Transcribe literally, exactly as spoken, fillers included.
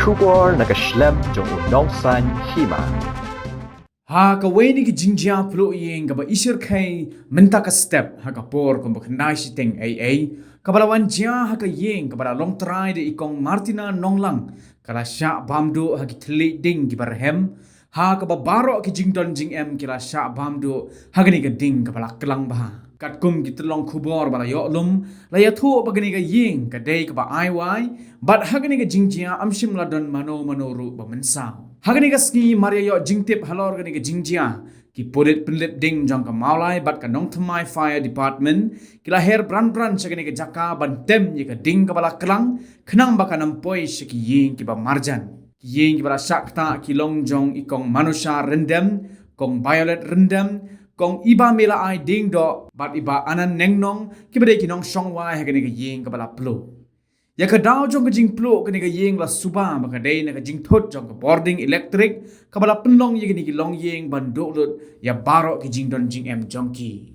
Khubor na ka shlem jong u nongsan hima. Ha kawei na ki jingjia pluh ïing kaba i shyrkhei mynta ka step ha ka por kumba khyndai shiteng eiei, kaba la wan jia ha ka ïing kaba la long trai da i Kong Martina Nonglang, ka la shah bam duh ha ki thylliej ding kiba rhem, ha kaba baroh ki jingdon jingem ki la shah bam duh ha kane ka ding kaba la klang bha. Katkum ki tyllong khubor ba la ïoh lum, la ïathuh ba kane ka ïing ka dei kaba ai wai, bad ha kane ka jingjia ym shym la don mano mano ruh ba mynsaw. Ha kane ka sngi mar ïa ïoh jingtip halor kane ka jingjia, ki pulit pynlip ding jong ka Mawlai bad ka Nongthymmai Fire Department ki la her bran bran sha kane ka jaka ban tem ïa ka ding kaba la klang, khnang ba kan ym poi sha ki ïing kiba marjan. Ki ïing kiba la shah ktah ki long jong i Kong Manusha Ryndem, Kong Violet Ryndem, Kong Iba Mela Ai Diengdoh bad i Bah Anan Nengnong, kiba dei ki nongshong wai ha kane ka ïing kaba la pluh. Ïa ka daw jong ka jingpluh kane ka ïing la suba ba ka dei na ka jingthut jong ka bording elektrik kaba la pynlong ïa kine ki longïing ban duh lut ïa baroh ki jingdon jingem jong ki.